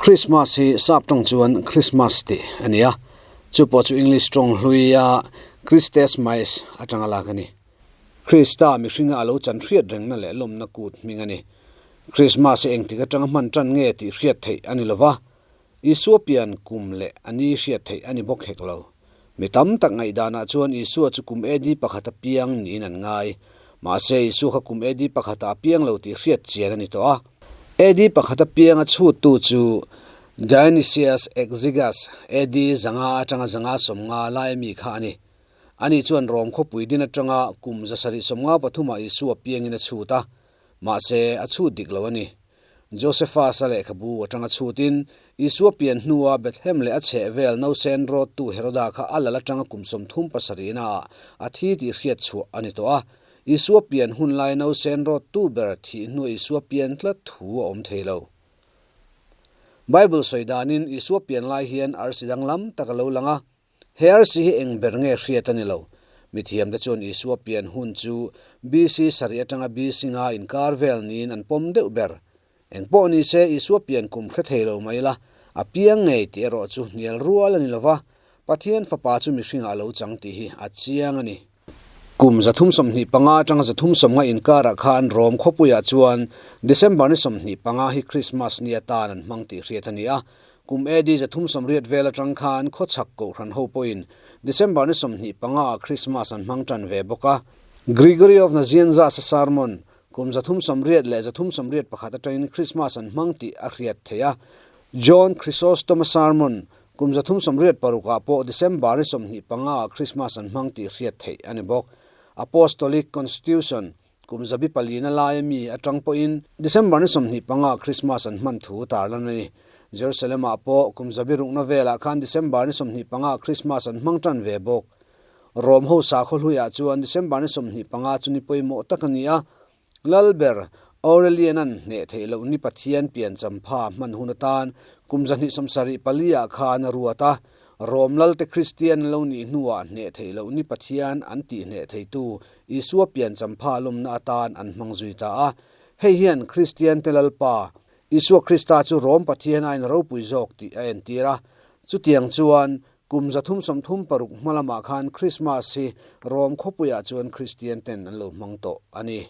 Christmas hi sap tawng chuan Christmas tih a ni a, chu pawh chu English tawng hluia Christes Mais atanga lak a ni. Krista mihringa a lo chan hriat rengna leh lawmna kut hming a ni. Christmas hi engtik atanga hman tan nge tih hriat theih a ni lova, Isua pian kum leh a ni hriat theih a ni bawk hek lo. Mi tam tak ngaihdanah chuan Isua chu kum AD pakhata piang niin an ngai. Mahse, Isua kha kum AD pakhata a piang lo tih hriat chian a ni tawh a. AD pakhata pianga chhuttu chu Dionysius Exiguus, AD 500 atanga 150 lai ami kha a ni. Ani chuan Rom khawpui din atanga kum 753 ah Isua piangin a chhut a, mahse, a chhut dik lo a ni. Josephus-a lehkhabu atanga chhutin, Isua pian hnua Bethlehem leh a chhehvel nausen rawttu Heroda kha a lal atanga kum 37 ah a thi tih hriat chhuah a ni tawh a. Isua pian hun lai nausen rawttu ber thih hnua Isua pian tlat thu a awm thei lo. Bible sawi danin Isua pian lai hian arsi danglam tak a lo lang a. He arsi hi eng ber nge hriat a ni lo. Mithiamte chuan Isua pian hun chu BC sarih atanga BC nga inkar vel niin an pawm deuh ber. Eng pawh ni se Isua pian kum hre thei lo mai la, a piang ngei tih erawh chu hnial rual a ni lo va, Pathian Fapa chu mihringah a lo chang tih hi a chiang a ni. Kum 325 atanga 350 inkarah khan Rom khawpuiah chuan December ni 25 hi Krismas ni atan an hmang tih hriat a ni a. Kum AD 380 vel atang khan khawchhak kohhran ho pawhin December ni 25 ah Krismas an hmang tan ve bawk a. Gregory of Nazianzus-a sermon, kum 380 leh 381 atangin Krismas an hmang tih a hriat theih a. John Chrysostom-a sermon, Kum 386 ah pawh December ni 25 ah Christmas an hmang tih hriat theih a ni bawk. Apostolic Constitution, kum zabi palina laia mi atang pawhin December ni 25 ah Christmas an hman thu tarlan a ni. Jerusalem ah pawh kum zabi rukna velah khan December ni 25 ah Christmas an hmang tan ve bawk. Rom ho sakhaw hluiah chuan December ni 25 chu ni pawimawh tak a ni a, Lalber Aurelian-a'n hneh theih loh ni Pathian pianchampha hman hun atan kum 274 ah khan a ruat a, Rom Lalte Kristian an lo nih hnuah hneh theih loh ni Pathian an tih hneh theitu Isua pianchampha lawmna atan an hmang zui ta a. Hei hian Kristiante Lalpa, Isua Krista chu Rom Pathian aiin ropui zawk tih a entir a. Chutiang chuan Kum 336 hma lamah khan Krismas hi Rom khawpuiah chuan Kristian ten an lo hmang tawh a ni.